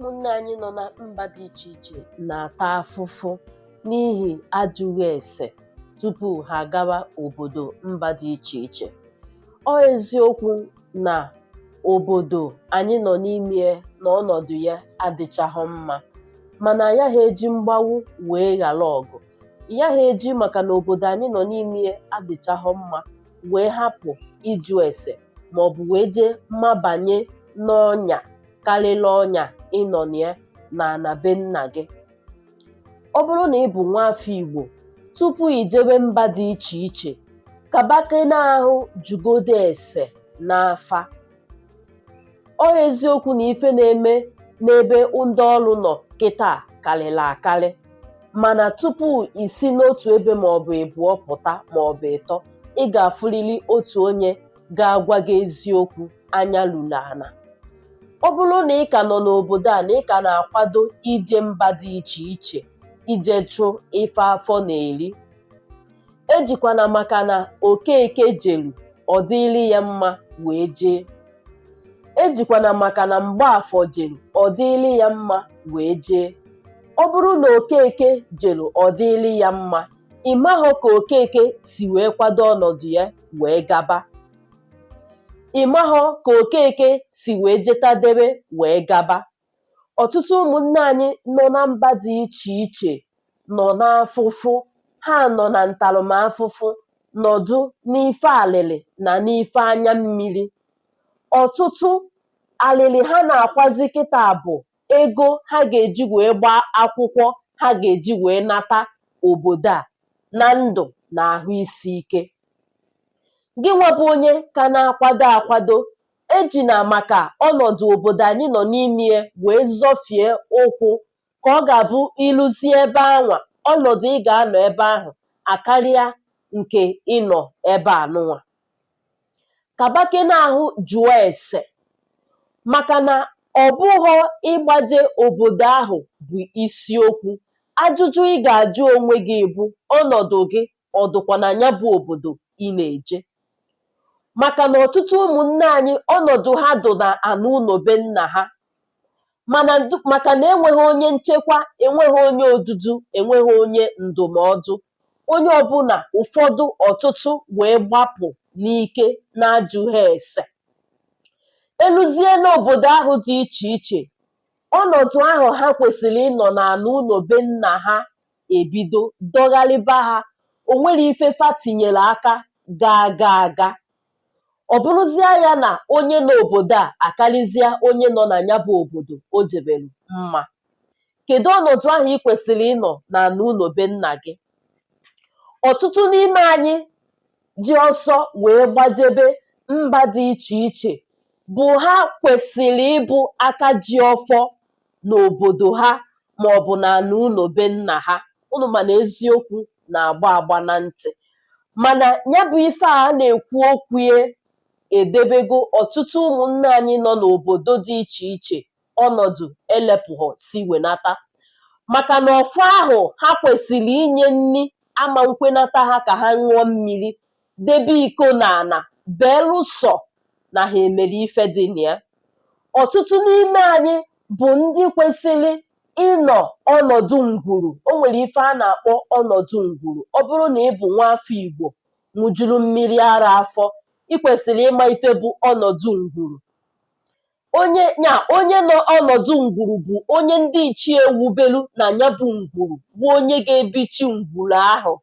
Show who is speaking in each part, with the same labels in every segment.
Speaker 1: Ụmụnne anyị nọ na mba dị iche iche na-ata afụfụ n'ihi ajụghị ese tupu ha agawa obodo mba dị iche iche. Ọ eziokwu na obodo anyị nọ n'ime na ọnọdụ ya adịchaghị mma, mana ya ha eji mgbawu wee ghara ọgụ. Ya ha eji maka na obodo anyị nọ n'ime adịchaghị mma wee hapụ ịjụ ese maọbụ wee jee mabanye n'ọnya karịrị ọnya ịnọ na ya na ana be nna gị. Ọ bụrụ na ị bụ nwaafọ Igbo, tupu i jebe mba dị iche iche, kabakene ahụ jụgodo ese n'afa. Ọ eziokwu na ife na-eme n'ebe ndị ọrụ nọ kịta karịrị akarị, mana tupu i si n'otu ebe maọbụ ịbụọ pụta maọbụ ịtọ, ị ga-afụrịrị otu onye ga-agwa gị eziokwu anya lulu ana. Ọ bụrụ na ị ka nọ n'obodo a na ị ka na-akwado ije mba dị iche iche ije chụ ife afọ na-eri, ejikwana maka na Okeke jelu ọ dịrị ya mma wee jee, ejikwana maka na Mgbaafọ jelu ọ dịrị ya mma wee jee. Ọ bụrụ na Okeke jelu ọ dịrị ya mma, ị mahọ ka Okeke si wee kwado ọnọdụ ya wee gaba, ị mahọ ka Okeke si wee jetadebe wee gaba. Ọtụtụ ụmụnne anyị nọ na mba dị iche iche nọ n'afụfụ, ha nọ na ntaramahụhụ, nọdụ n'ife alịlị na n'ife anya mmiri. Ọtụtụ alịlị ha na-akwazi kịta bụ ego ha ga-eji wee gbaa akwụkwọ ha ga-eji wee nata obodo a na ndụ na ahụ isi ike. Gịnwa bụ onye ka na-akwado akwado, ejina maka ọnọdụ obodo anyị nọ n'ime wee zọfie ụkwụ ka ọ ga-abụ ịlụzie ebe anwa, ọnọdụ ị ga-anọ ebe ahụ akarịa nke ịnọ ebe anụnwa. Kabakene ahụ jụọ ese, maka na ọ bụghọ ịgbaje obodo ahụ bụ isiokwu. Ajụjụ ị ga-ajụ onwe gị bụ ọnọdụ gị ọ dụkwa na ya bụ obodo ị na-eje. Maka na ọtụtụ ụmụnne anyị ọnọdụ ha dụ na ana ụlọ be nna ha, mana maka na enweghị onye nchekwa, enweghị onye odudu, enweghị onye ndụmọdụ, onye ọbụla ụfọdụ ọtụtụ wee gbapụ n'ike na-ajụghị ese. Eluzie n'obodo ahụ dị iche iche, ọnọdụ ahụ ha kwesịrị ịnọ n'ala ụlọ be nna ha ebido dọgharịba ha. O nwere ife fa tinyere aka ga-aga aga, ọ bụrụzie ya na onye nọ obodo a akarịzịa onye nọ na ya bụ obodo o jebere mma. Kedu ọnọdụ ahụ ị kwesịrị ịnọ n'ala ụlọ be nna gị? Ọtụtụ n'ime anyị ji ọsọ wee gbajebe mba dị iche iche bụ ha kwesịrị ịbụ aka ji ọfọ n'obodo ha maọbụ n'ala ụlọ be nna ha. Unu ma na eziokwu na-agba agba na ntị, mana ya bụ ife a na-ekwu okwu ya edebego ọtụtụ ụmụnne anyị nọ n'obodo dị iche iche ọnọdụ elepụghọ si wenata, maka na ọfọ ahụ ha kwesịrị inye nni ama nkwenata ha ka ha ṅụọ mmiri, debe iko n'ala belụsọ na ha emere ife dị na ya. Ọtụtụ n'ime anyị bụ ndị kwesịrị ịnọ ọnọdụ ngwuru. O nwere ife a na-akpọ ọnọdụ ngwuru. Ọ bụrụ na ị bụ nwaafọ Igbo ṅụjuru mmiri ara afọ, ị kwesịrị ịma ife bụ ọnọdụ ngwuru. Onye nya onye nọ ọnọdụ ngwuru bụ onye ndị ichie wubelu na ya bụ ngwuru, bụ onye ga-ebichi ngwuru ahụ,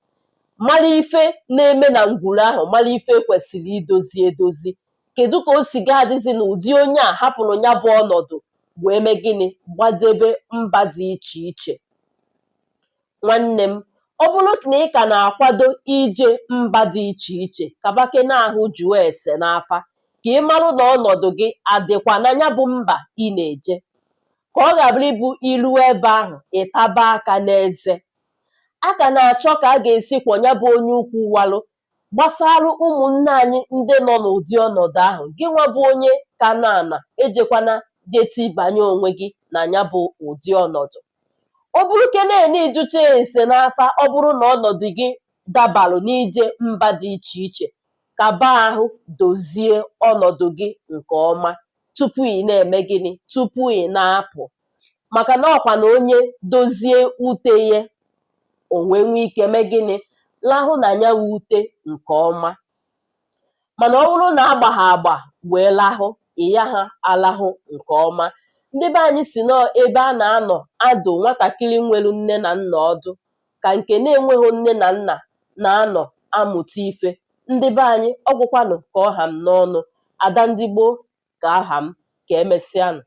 Speaker 1: mara ife na-eme na ngwuru ahụ, mara ife kwesịrị idozi edozi. Kedu ka o si ga-adịzi na ụdị onye a hapụrụ ya bụ ọnọdụ wee mee gịnị gbadebe mba dị iche iche? Nwanne m, ọ bụrụ na ị ka na-akwado ije mba dị iche iche, kabakene ahụ jụọ ese n'afa ka ị marụ na ọnọdụ gị adịkwa na ya bụ mba ị na-eje, ka ọ ghara ịbụ iru ebe ahụ ịtaba aka n'eze. A ka na-achọ ka a ga-esi kwọ ya bụ onye ukwu walụ gbasara ụmụnne anyị ndị nọ n'ụdị ọnọdụ ahụ. Gị nwa bụ onye ka nọ ana, ejekwana je tibanye onwe gị na ya bụ ụdị ọnọdụ. Ọ bụrụ kene na ịjụcha ese n'afa, ọ bụrụ na ọnọdụ gị dabalụ n'ije mba dị iche iche, kaba ahụ dozie ọnọdụ gị nke ọma tupu ị na-eme gịnị, tupu ị na-apụ. Maka na ọkwa na onye dozie ute ya, o wee nwee ike mee gịnị? Lahụ na ya wụ ute nke ọma. Mana ọ bụrụ na agbagha agba wee lahụ, ị yaha alahụ nke ọma. Ndị be anyị si nọọ ebe a na-anọ adụ nwatakịrị nwere nne na nna ọdụ ka nke na-enweghị nne na nna na-anọ amụta ife. Ndị be anyị, ọ gwụkwanụ ka ọ ha m n'ọnụ. Ada ndị gboo ka aha m. Ka emesịanụ.